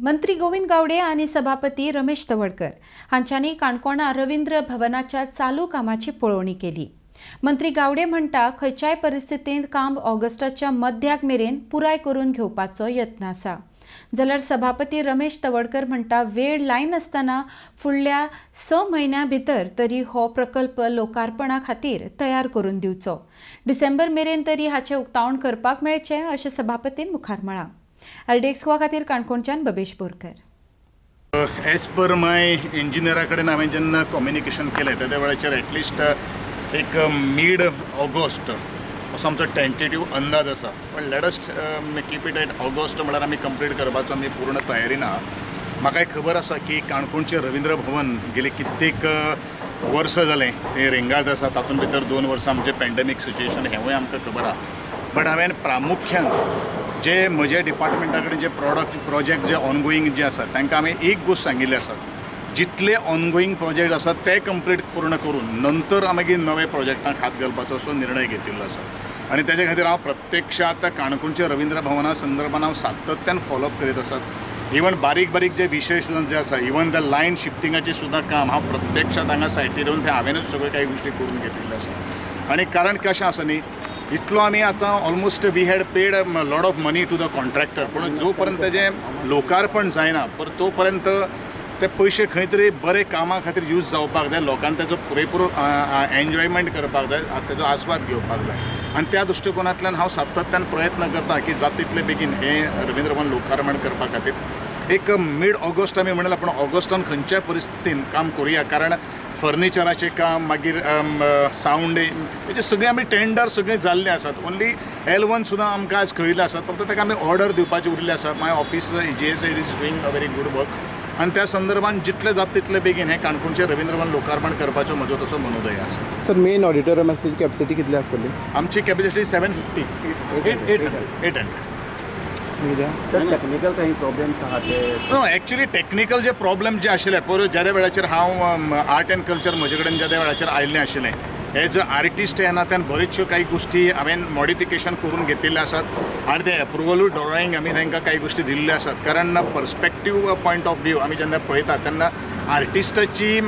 मंत्री गोविंद गावडे आनी सभापती रमेश तवडकर हांच्यांनी काणकोणा रवींद्र भवनाच्या चालू कामाची पळोवणी केली. मंत्री गावडे म्हणटा, खंयच्याय परिस्थितींत काम ऑगस्टाच्या मध्याक मेरेन पुराय करून घेवपाचो यत्न आसा. जाल्यार सभापती रमेश तवडकर म्हणटा, वेळ लायनासतना फुडल्या 6 म्हयन्यां भितर तरी हो प्रकल्प लोकार्पणा खातीर तयार करून दिवचो. डिसेंबर मेरेन तरी हाचें उक्तावण करपाक मेळचें, अशें सभापतीन मुखार म्हळां. आरडीएक्स गोवा खातीर काणकोणच्यान बबेश बोरकर. एज पर माय इंजिनियरा कडेन हांवें जेन्ना कम्युनिकेशन केलें, त्या वेळाचेर एटलिस्ट एक मीड ऑगस्ट असो आमचो टेंटेटीव अंदाज आसा. पण let us keep it at August. म्हळ्यार आमी कंप्लीट करपाचो आमी पूर्ण तयारीन आहा. म्हाका एक खबर आसा की काणकोणचें रवींद्र भवन गेली कित्येक वर्सां जालें तें रेंगाळत आसा. तातूंत भितर 2 वर्सां आमचें पॅन्डेमीक सिच्युएशन, हेंवूय आमकां खबर आहा. बट हांवें प्रामुख्यान जे म्हज्या डिपार्टमेंटा कडेन जे प्रॉडक्ट प्रोजेक्ट जे ऑनगोईंग जे आसा, तांकां हांवें एक गोश्ट सांगिल्ली आसा, जितले ऑनगोईंग प्रोजेक्ट आसा ते कंप्लीट पूर्ण करून नंतर मागीर नवे प्रोजेक्टांक हात घालपाचो असो निर्णय घेतिल्लो आसा. आनी तेजे खातीर हांव प्रत्यक्ष आतां काणकोणच्या रवींद्र भवना संदर्भान हांव सातत्यान फॉलोअप करीत आसात. इवन बारीक बारीक जे विशय सुद्दां जे आसा, इवन the line शिफ्टिंगाचें सुद्दां काम हांव प्रत्यक्षात हांगा सायटीर येवन ते हांवेंनूच सगळ्यो काही गोश्टी करून घेतिल्ल्यो आसा. आनी कारण कशें आसा न्ही, इतलो आमी आतां almost we had paid lot of money to the contractor, पूण जो पर्यंत तेजें लोकार्पण जायना पर तो पर्यंत ते पयशे खंय तरी बरे कामा खातीर यूज जावपाक जाय. लोकांनी तेजो पुरेपूर एन्जॉयमेंट करपाक जाय, तेजो आस्वाद घेवपाक जाय. आनी त्या दृश्टिकोनांतल्यान हांव सातत्यान प्रयत्न करता की जाता तितले बेगीन हें रवींद्र भवन लोकार्पण करपा खातीर एक मीड ऑगस्ट आमी म्हणलें, पूण ऑगस्टान खंयच्याय परिस्थितीन काम करुया. कारण फर्निचराचें काम, मागीर सावंड, हेजे सगळे आमी टेंडर सगळें जाल्लें आसात. ओन्ली एल 1 सुद्दां आमकां आज कळिल्लें आसा, फक्त ताका आमी ऑर्डर दिवपाची उरिल्ली आसा. My office GS is doing a very good work आनी त्या संदर्भान जितलें जाता तितलें बेगीन हें काणकोणचें रवींद्र भवन लोकार्पण करपाचो म्हजो तसो मनोदय आसा. सर, मेन ऑडिटोरियम आसा, तेजी कॅपॅसिटी कितली आसतली? आमची कॅपॅसिटी 750, 8 800, 800. कितें? सर, टेक्निकल काही प्रॉब्लेम्स आहा ते? नो, एक्चुली टॅक्निकल जे प्रॉब्लेम जे आशिल्ले पयर, ज्या वेळाचेर हांव आर्ट अँड कल्चर म्हजे कडेन ज्या वेळाचेर आयिल्लें आशिल्लें एज अ आर्टिस्ट ह्या नात्यान, बऱ्योचश्यो काही गोश्टी हांवें मॉडिफिकेशन करून घेतिल्ले आसात आनी ते एप्रुवलूय ड्रॉइंग आमी तांकां काही गोश्टी दिल्ल्यो आसात. कारण पर्सपेक्टीव पॉयंट ऑफ व्यू आमी जेन्ना पळयतात, तेन्ना आर्टिस्टाची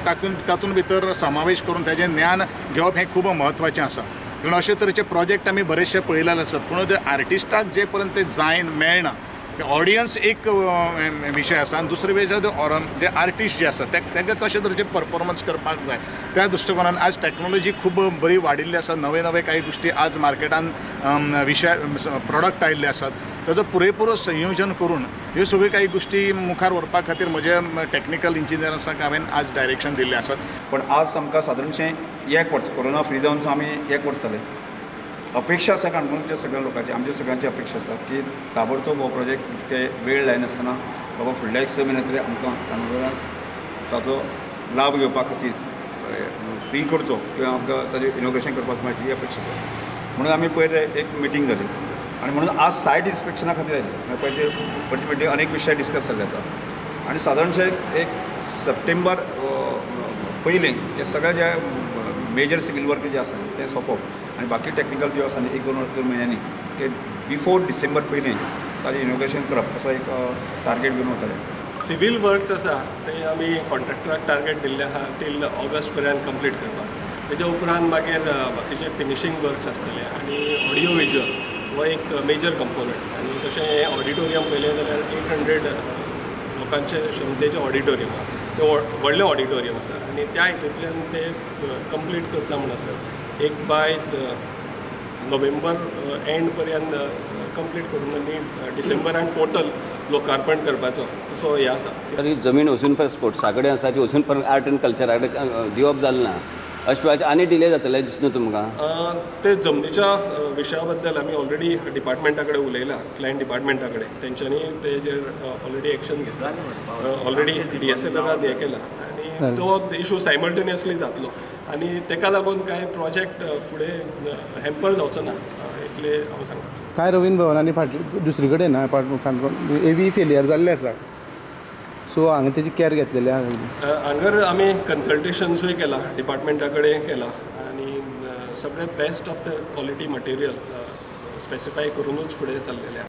तातूंत तातूंत भितर समावेश करून ताजें ज्ञान घेवप हें खूब म्हत्वाचें आसा. कारण अशे तरेचे प्रोजेक्ट आमी बरेचशे पळयलेले आसात, पूण ते आर्टिस्टाक जे पर्यंत ते जायन मेळना, ऑडियन्स एक विशय आसा आनी दुसरे विशय जे आर्टिस्ट जे आसा ते तांकां कशे तरेचे परफॉर्मन्स करपाक जाय. त्या दृश्टिकोनान आज टॅक्नोलॉजी खूब बरी वाडिल्ली आसा. नवे नवे काही गोश्टी आज मार्केटान विशय प्रोडक्ट आयिल्ले आसात. ताजो पुरेपूर संयोजन करून ह्यो सगळ्यो काही गोश्टी मुखार व्हरपा खातीर म्हज्या टॅक्निकल इंजिनियर्सांक हांवें आज डायरेक्शन दिल्लें आसात. पण आज आमकां सादारणशें एक वर्स, कोरोना फ्री जावन आमी एक वर्स जालें. अपेक्षा आसा काणकोणच्या सगळ्या लोकांची, आमच्या सगळ्यांची अपेक्षा आसा की ताबडतोब हो प्रोजेक्ट ते वेळ लायनासतना बाबा फुडल्या एक 6 म्हयन्या तरी आमकां काणकोणाक ताचो लाभ घेवपा खातीर फ्री करचो किंवा आमकां ताजें इनॉग्रेशन करपाक मेळचें, ही अपेक्षा आसा. म्हणून आमी पयर एक मिटींग जाली आनी म्हणून आज सायट इन्स्पेक्शना खातीर आयले. पयलीं पयलीं मिटींग अनेक विशय डिस्कस जाल्ले आसा आनी सादारणशें एक सप्टेंबर पयलीं हे सगळे जे मेजर सिवील वर्क जे आसा तें सोंपोवप आनी बाकी टॅक्निकल ज्यो आसा न्ही, एक दोन दोन म्हयन्यांनी ते बिफोर डिसेंबर पयलीं ताजें इनॉग्रेशन करप असो एक टार्गेट घेवन वताले. सिवील वर्क्स आसा ते आमी कॉन्ट्रॅक्टराक टार्गेट दिल्ले आहा टील ऑगस्ट पर्यंत कंप्लीट करपाक. तेच्या उपरांत मागीर बाकीचे फिनिशींग वर्क्स आसतले आनी ऑडियो विज्युअल हो एक मेजर कंपोनंट. आनी तशें हें ऑडिटोरियम पळयलें जाल्यार 800 लोकांचे क्षमतेचें ऑडिटोरियम आहा. तें व्हडलें ऑडिटोरियम आसा आनी त्या हितूंतल्यान ते कंप्लीट करता म्हणसर एक बाय नोव्हेंबर एंड पर्यंत कंप्लीट करून आनी डिसेंबरान टोटल लोकार्पण करपाचो असो हें आसा. तरी जमीन अजून पर्यंत स्पोर्ट्सा कडेन आसा ती अजून पर्यंत आर्ट एंड कल्चरा कडेन दिवप जालें ना. अशें वेळाचेर आनी डिले जातले दिसना तुमकां? ते जमनीच्या विशया बद्दल आमी ऑलरेडी डिपार्टमेंटा कडेन उलयला, क्लायंट डिपार्टमेंटा कडेन. तेंच्यांनी तेजेर ऑलरेडी एक्शन घेतला, ऑलरेडी डीएसएलआरान हें केलां आनी तो इशू सायमल्टेनियसली जातलो आनी तेका लागून कांय प्रोजेक्ट फुडें हॅम्पर जावचो ना, इतलें हांव सांगता. कांय रवींद्र भवनांनी फाटली दुसरी कडेन अपार्ट काणकोण हेवी फेलियर जाल्ले आसा, सो हांगा तेजी कॅर घेतलेली आहा? हांगर आमी कन्सल्टेशन्सूय केलां, डिपार्टमेंटा कडेन केलां आनी सगळें best of the quality material specify करुनूच फुडें चल्लेलें आहा.